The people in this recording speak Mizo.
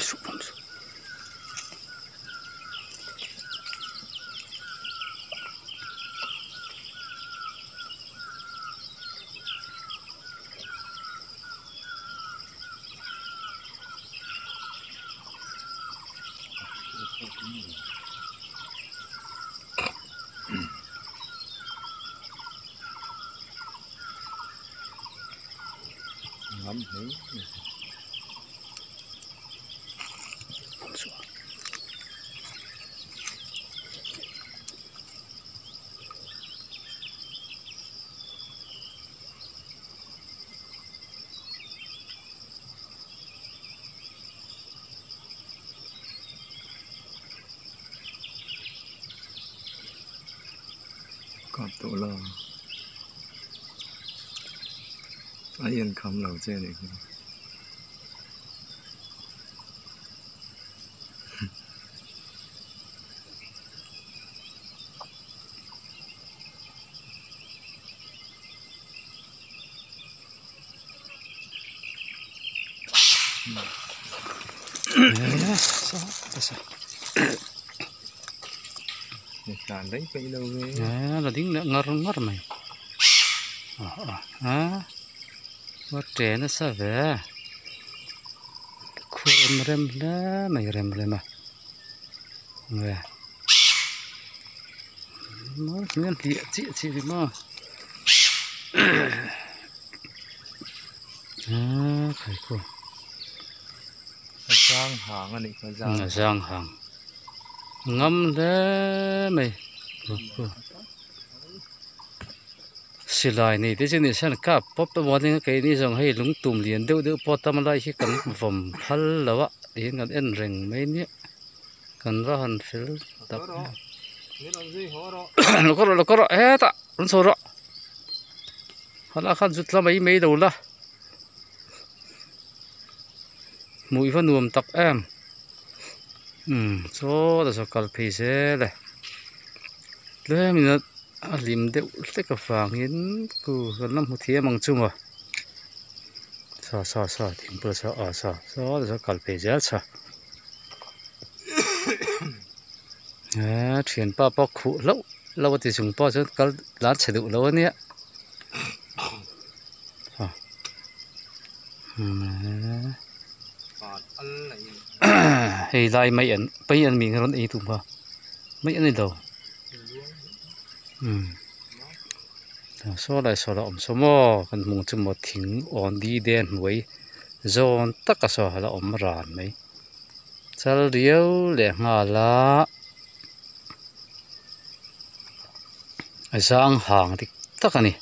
Suh vawm suh. Ngam hle Kap tawh la a en kham lo che anih kha. Tlan daih peih lo ve. La ding leh ngar ngar mai. A va ṭe nasa ve. Khur rem rem hle mai rem rem a. Nge. Hliah chiah chiah ni maw. A zang hang a nih kha zang. A zang hang. Ngam hle mai. Silai nei te chu ni hian kap pawp te maw nia keini zawng hei lungtum lian deuh deuh pawh tam lai hi kan vawm phal lo a tiin kan en reng mai nia kan va han fel tak em. Lo kawr rawh lo kawr rawh hetah rawn chho rawh halai khan zut la mai mai lo la hmuh i va nuam tak em umm chaw ta saw kal phei zel e tlem in a hlim deuh hlek avangin khu kan la hmu thiam ang chu maw saw saw saw thingpui saw aw saw saw saw kal phei zel chho eee thianpa pawh khuh hlauh hlauh a ti chung pawh chuan kal tlan chhe duh lo a nia hei lai mai an pai an mi rawn ei tum kha mai a ni lo umm saw lai saw la awm saw maw kan hmuh chu maw thing awn di den hnuai zawn taka saw a la awm ran mai chal riau leh nghal a a zang hang dik tak a ni.